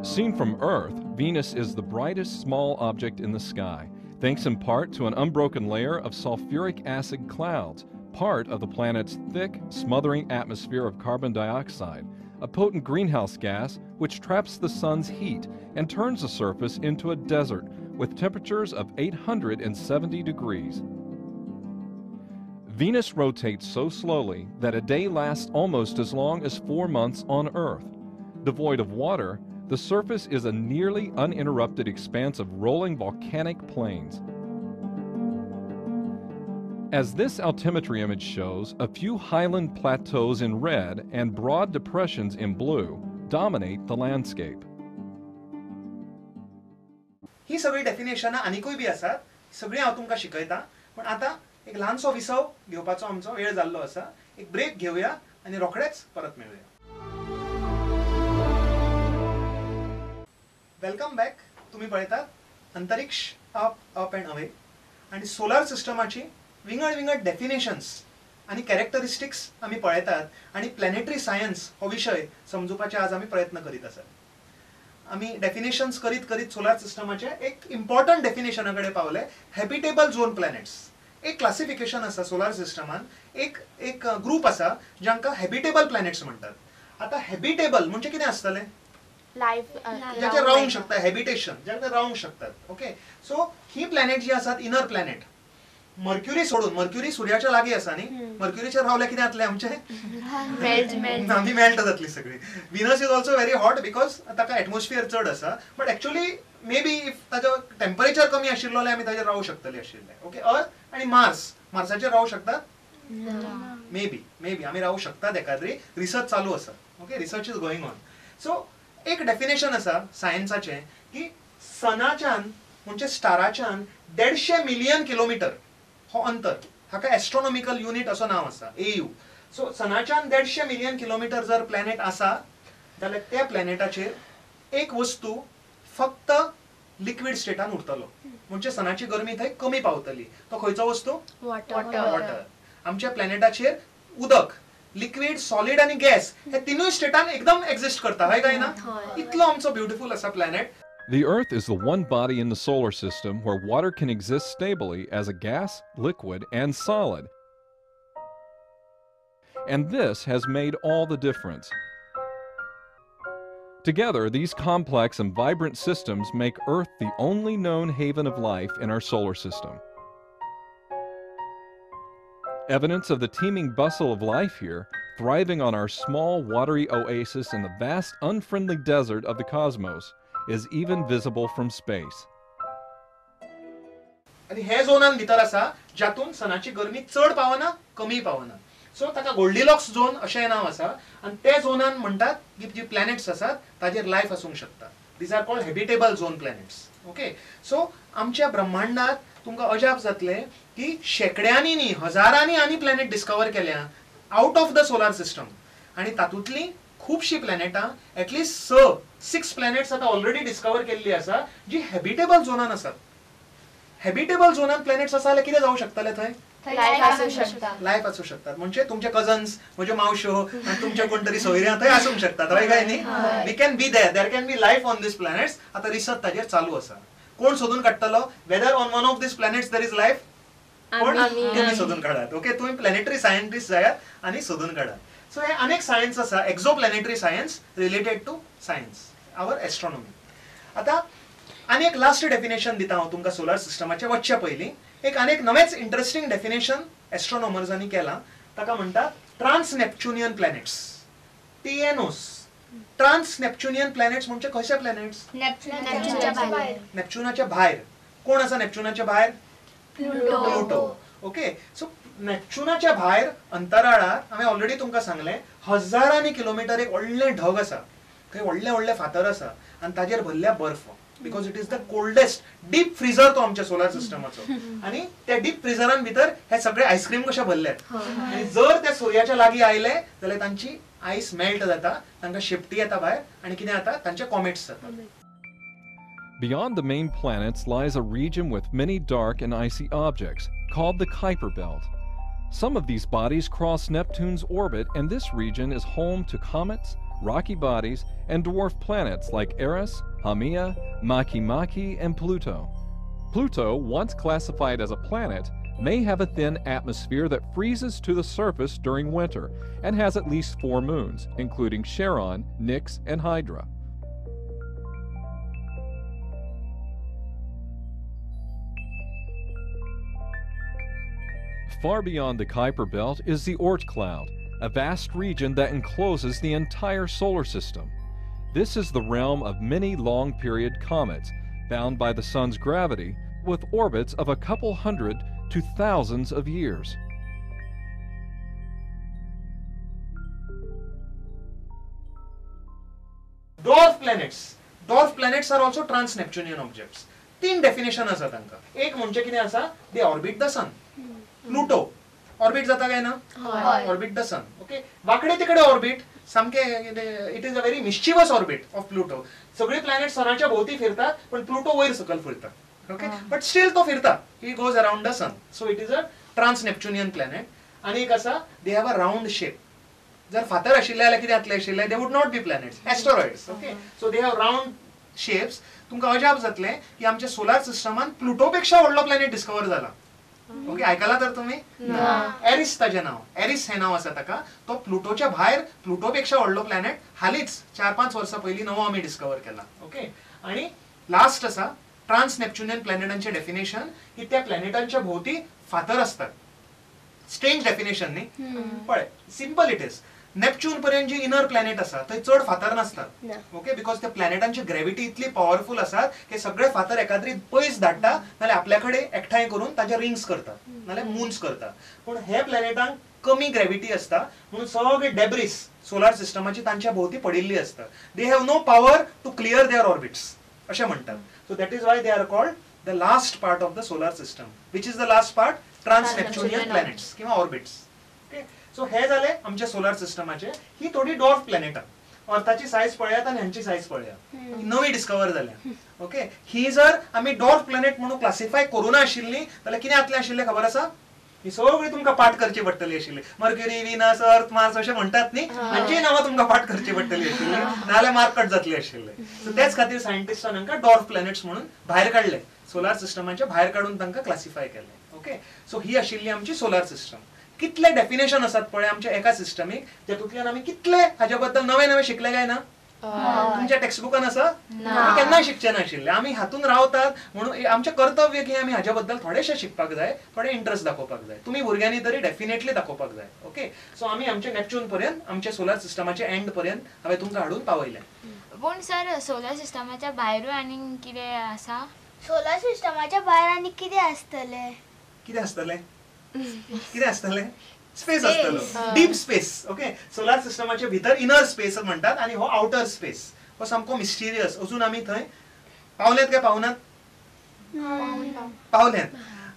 Seen from Earth, Venus is the brightest small object in the sky, thanks in part to an unbroken layer of sulfuric acid clouds, part of the planet's thick, smothering atmosphere of carbon dioxide, a potent greenhouse gas which traps the sun's heat and turns the surface into a desert with temperatures of 870 degrees. Venus rotates so slowly that a day lasts almost as long as 4 months on Earth. Devoid of water, the surface is a nearly uninterrupted expanse of rolling volcanic plains. As this altimetry image shows, a few highland plateaus in red and broad depressions in blue dominate the landscape. ही सगळी डेफिनेशनां आनिकूय बी आसात, सगळीं हांव तुमकां शिकयता, पण आतां एक ल्हानसो विसव घेवपाचो आमचो वेळ जाल्लो आसा. एक ब्रेक घेवया आनी रोखडेच परत मेळुया. Welcome back. तुमी पळयतात अंतरिक्ष अप अप अँड अवे आनी सोलार सिस्टमाची विंगड विंगड डेफिनेशन्स आनी कॅरेक्टरिस्टिक्स आमी पळयतात आनी प्लॅनेटरी सायन्स हो विशय समजुपाचे आज आमी प्रयत्न करीत आसात. आमी डेफिनेशन्स करीत करीत सोलार सिस्टमाचे एक इम्पॉर्टंट डेफिनेशना कडेन पावले, हॅबिटेबल झोन प्लॅनेट्स. एक क्लासिफिकेशन आसा सोलार सिस्टमान, एक एक ग्रूप आसा जांकां हॅबिटेबल प्लॅनेट्स म्हणटात. आतां हॅबिटेबल म्हणजे कितें आसतलें? लायफ जाचेर रावंक शकता, हॅबिटेशन, जाचेर रावंक शकतात. ओके, सो ही प्लॅनेट जी आसात इनर प्लॅनेट, मर्क्युरी सोडून, मर्क्युरी सुर्याच्या लागीं आसा न्ही, मर्क्युरीचेर रावल्यार कितें जातलें आमचें? आमी मेल्ट जातली सगळी. Venus is also very hot because ताका एटमॉस्फियर चड आसा, but actually may be if ताजो टेम्परेचर कमी आशिल्लो जाल्यार आमी ताजेर रावूं शकतली आशिल्ले. ओके, अर्थ आनी मार्स, मार्साचेर रावूं शकतात? मे बी, मे बी आमी रावूं शकतात एकाद्री, रिसर्च चालू आसा. Okay, research is going on. So एक डेफिनेशन आसा सायन्साचें की सनाच्यान म्हणजे स्टाराच्यान 150 मिलियन किलोमिटर हो अंतर, हाका एस्ट्रॉनॉमिकल युनिट असो नांव आसा, AU. सो सनाच्यान 150 मिलियन किलोमिटर जर प्लॅनेट आसा जाल्यार त्या प्लॅनेटाचेर एक वस्तू फक्त लिक्वीड स्टेटान उरतलो, म्हणजे सनाची गरमी थंय कमी पावतली. तो खंयचो वस्तू? वॉटर. आमच्या प्लॅनेटाचेर उदक, लिक्वीड, सॉलिड आनी गॅस हे तिनूय स्टेटान एकदम एक्झिस्ट करता, हय काय ना? इतलो आमचो ब्युटिफूल आसा planet. The Earth is the one body in the solar system where water can exist stably as a gas, liquid, and solid. And this has made all the difference. Together, these complex and vibrant systems make Earth the only known haven of life in our solar system. Evidence of the teeming bustle of life here, thriving on our small watery oasis in the vast unfriendly desert of the cosmos, is even visible from space. आनी हे झोनान भितर आसा जातून सनाची गरमी चड पावना, कमी पावना. सो ताका गोल्डीलॉक्स झोन अशें नांव आसा आनी ते झोनान म्हणटात की जी प्लॅनेट्स आसात ताजेर लायफ आसूंक शकता. These are called habitable zone planets. Okay, so आमच्या ब्रह्मांडात तुमकां अजाप जातलें की शेंकड्यांनी न्ही हजारांनी आनी प्लॅनेट डिस्कवर केल्या out of the solar system, आनी तातूंतलीं खुबशीं प्लॅनेटां, एटलिस्ट 6 प्लॅनेट्स आतां ऑलरेडी डिस्कवर केल्ली आसा जी हॅबिटेबल झोनान आसात. हॅबिटेबल झोनान प्लॅनेट्स आसा जाल्यार कितें जावं शकतलें थंय? लायफ आसूं शकतात. म्हणजे तुमचे कजन्स, म्हज्यो मावश्यो आनी तुमचे कोण तरी सोयऱ्यां थंय आसूंक शकतात, हय काय न्ही? We can be there, there can be life on these planets. आतां रिसर्च ताजेर चालू आसा. कोण सोदून काडटलो whether on one of these planets there is life? कोण? तुमी सोदून काडात. ओके, तुमी प्लॅनेटरी सायंटिस्ट जायात आनी सोदून काडात. सो हे अनेक सायन्स आसा, exoplanetary science related to science, our astronomy. आतां आनी एक लास्ट डेफिनेशन दिता हांव तुमकां सोलार सिस्टमाचें वचच्या पयलीं. एक आनी एक नवेंच इंट्रस्टींग डेफिनेशन एस्ट्रॉनॉमर्सांनी केलां, ताका म्हणटात trans Neptunian planets, TNOs. Trans Neptunian planets म्हणजे कशे प्लॅनेट्स? नेपच्युनाच्या भायर. कोण आसा नेपच्युनाच्या भायर? प्लुटो. ओके, सो नेपच्युनाच्या भायर अंतराळार हांवें ऑलरेडी तुमकां सांगलें हजारांनी किलोमिटर एक व्हडलें ढग आसा, थंय व्हडले व्हडले फातर आसा आनी ताजेर भरल्या बर्फ, because it is the coldest deep freezer तो आमच्या सोलार सिस्टमाचो. आनी त्या डीप फ्रिजरान भितर हे सगळे आयस्क्रीम कशे भरल्यात, आनी जर त्या सुर्याच्या लागीं आयले जाल्यार तांची आयस मेल्ट जाता, तांकां शेपटी येता भायर आनी कितें जाता, तांचे कॉमेट्स जाता. Beyond the main planets lies a region with many dark and icy objects called the Kuiper Belt. Some of these bodies cross Neptune's orbit, and this region is home to comets, rocky bodies, and dwarf planets like Eris, Haumea, Makemake, and Pluto. Pluto, once classified as a planet, may have a thin atmosphere that freezes to the surface during winter and has at least 4 moons, including Charon, Nix, and Hydra. Far beyond the Kuiper Belt is the Oort Cloud, a vast region that encloses the entire solar system. This is the realm of many long-period comets, bound by the sun's gravity, with orbits of a couple hundred to thousands of years. Dwarf planets. Dwarf planets are also trans-Neptunian objects. 3 definition आसा तांकां. एक म्हणजे कितें आसा, they orbit the sun. Pluto orbit जाता काय ना? Orbit the sun. Okay, वाकडे तिकडे ऑर्बिट, सामके it is a very mischievous orbit of Pluto. सगळे प्लॅनेट सनाच्या भोवती फिरतात, पण प्लुटो वयर सकल फिरता. ओके, बट स्टील तो फिरता, he goes around the sun. So it is a trans Neptunian planet. आनी एक आसा, they have a round shape. जर फातर आशिल्ले जाल्यार कितें जातलें आशिल्लें, they would not be planets, asteroids. Okay, so they have round shapes. तुमकां अजाप जातलें की आमच्या सोलार सिस्टमान प्लुटो पेक्षा व्हडलो प्लॅनेट डिस्कवर जाला. ओके, आयकला तर तुम्ही? एरिस ताजें नांव, एरिस हें नांव आसा ताका. तो प्लुटोच्या भायर प्लुटो पेक्षा व्हडलो प्लॅनेट हालींच 4-5 वर्सां पयलीं नवो आमी डिस्कवर केला. ओके, आनी लास्ट आसा ट्रान्स नेपच्युनियन प्लॅनेटांचें डेफिनेशन, की त्या प्लॅनेटांच्या भोवती फातर आसतात. स्ट्रेंज डेफिनेशन न्ही? पळय, सिंपल it is. Neptune पर्यंत जी इनर प्लॅनेट आसा थंय चड फातर नासतात. ओके, because त्या प्लॅनेटांची ग्रेविटी इतली पॉवरफुल आसात की सगळे फातर एकाद्री पयस धाडटा, नाल्यार आपल्या कडेन एकठांय करून ताजे रिंग्स करतात, नाल्यार मुन्स करतात. पूण हे प्लॅनेटांक कमी ग्रेविटी आसता म्हणून सगळे डेब्रिस सोलार सिस्टमाची तांच्या भोवती पडिल्ली आसता. They have no power to clear their orbits अशें म्हणटात. So that is why they are called the last part of the solar system. Which is the last part? Trans Neptunian planets किंवा orbits. Okay, so हे जाले आमच्या सोलार सिस्टमाचे. ही थोडी dwarf प्लॅनेटां, अर्थाची size पळयात आनी हांची सायज पळयात, नवी डिस्कवर जाल्या. ओके, ही जर आमी डॉर्फ प्लॅनेट म्हणून क्लासिफाय करूं नाशिल्ली जाल्यार कितें जातलें आशिल्लें खबर आसा? ही सगळी तुमकां पाठ करची पडटली आशिल्ली. मर्क्युरी, व्हीनस, अर्थ, मार्स अशें म्हणटात न्ही, हांचीय नांवां तुमकां पाठ करची पडटली आशिल्ली, नाजाल्यार मार्क कट जातले आशिल्ले. सो तेच खातीर सायंटिस्टान हांकां डॉर्फ प्लॅनेट्स म्हणून भायर काडले, सोलार सिस्टमाच्या भायर काडून तांकां क्लासिफाय केले. ओके, सो ही आशिल्ली आमची सोलार सिस्टम. कितले डेफिनेशन आसात पळय आमच्या एका सिस्टमीक, जातूंतल्यान आमी कितले हाज्या बद्दल नवे नवे शिकले काय ना? तुमच्या टेक्स्टबुकान आसा? आमी केन्नाय शिकचे नाशिल्ले. आमी हातून रावतात म्हणून आमचें कर्तव्य की आमी हाज्या बद्दल थोडेशें शिकपाक जाय, थोडे इंट्रस्ट दाखोवपाक जाय. तुमी भुरग्यांनी तरी डेफिनेटली दाखोवपाक जाय. ओके, सो आमी आमच्या नॅपच्यून पर्यंत, आमच्या सोलार सिस्टमाच्या एंड पर्यंत हांवें तुमकां हाडून पावयलें. पूण सर, सोलार सिस्टमाच्या भायरूय आनी कितें आसा? सोलार सिस्टमाच्या भायर आनी कितें आसतलें? कितें आसतलें? कितें आसतलें? स्पेस आसतलो, डीप स्पेस. ओके, सोलार सिस्टमाचे भितर इनर स्पेस म्हणटात आनी हो आउटर स्पेस, हो सामको मिस्टिरियस. अजून आमी थंय पावल्यात काय पावनात? पावल्यात.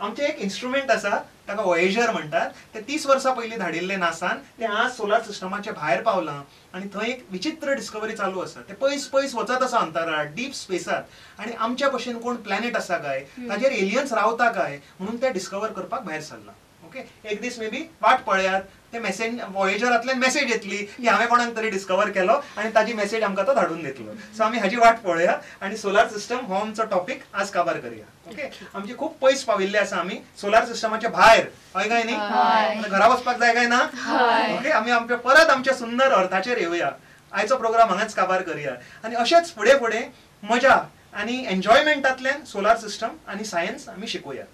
आमचें एक इन्स्ट्रुमेंट आसा ताका वॉयेजर म्हणटात. ते 30 वर्सां पयलीं धाडिल्लें नासान, ते आज सोलार सिस्टमाच्या भायर पावलां आनी थंय एक विचित्र डिस्कवरी चालू आसा. ते पयस पयस वचत आसा अंतराळ, डीप स्पेसात, आनी आमच्या भशेन कोण प्लॅनेट आसा काय, ताजेर एलियन्स रावता काय म्हणून ते डिस्कवर करपाक भायर सरलां. ओके, एक दीस मे बी वाट पळयात, ते मेसेज वॉयेजरांतल्यान मेसेज येतली की हांवें कोणाक तरी डिस्कवर केलो आनी ताजी मेसेज आमकां तो धाडून दितलो. सो आमी हाजी वाट पळया आनी सोलार सिस्टम हो आमचो टॉपीक आज काबार करया. ओके, आमची खूब पयस पाविल्ले आसा आमी सोलार सिस्टमाच्या भायर. हय काय न्ही? घरा वचपाक जाय काय ना? ओके, आमी आमच्या परत आमच्या सुंदर अर्थाचेर येवया. आयचो प्रोग्राम हांगाच काबार करया आनी अशेंच फुडें फुडें मजा आनी एन्जॉयमेंटांतल्यान सोलार सिस्टम आनी सायन्स आमी शिकोवया.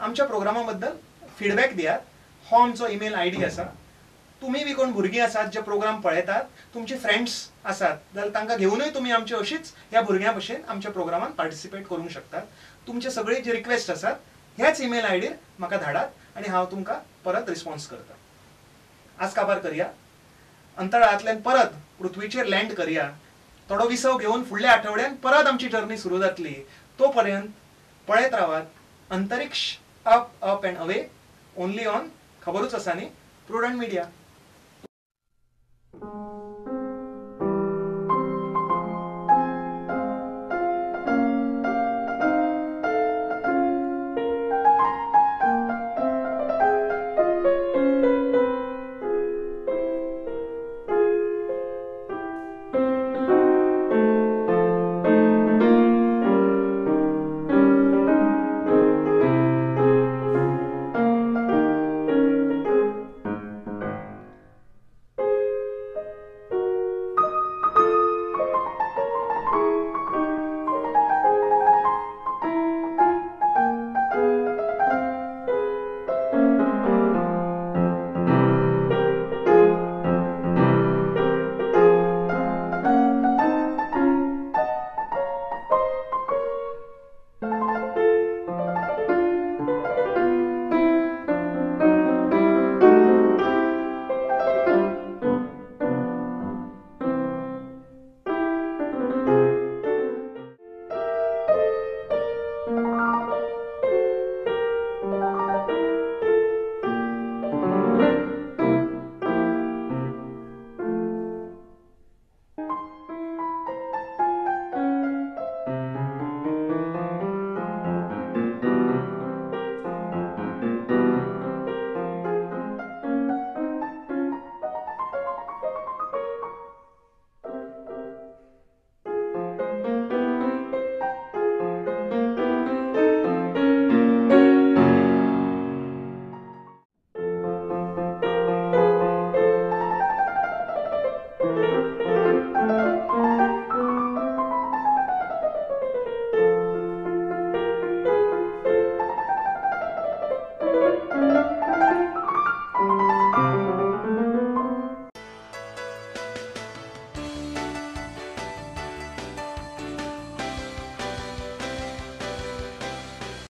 आमच्या प्रोग्रामा बद्दल फिडबॅक दियात. हो आमचो ईमेल आयडी आसा. तुमी बी कोण भुरगीं आसात जे प्रोग्राम पळयतात, तुमचे फ्रेंड्स आसात जाल्यार तांकां घेवनूय तुमी आमचे अशीच ह्या भुरग्यां भशेन आमच्या प्रोग्रामान पार्टिसिपेट करूंक शकतात. तुमचे सगळे जे रिक्वेस्ट आसात ह्याच ईमेल आयडीर म्हाका धाडात आनी हांव तुमकां परत रिस्पॉन्स करता. आज काबार करया, अंतराळांतल्यान परत पृथ्वीचेर लँड करया, थोडो विसव घेवन फुडल्या आठवड्यान परत आमची जर्नी सुरू जातली. तो पर्यंत पळयत रावात अंतरिक्ष up up and away, only on खबरूच आसा न्ही, प्रुडंट मिडिया.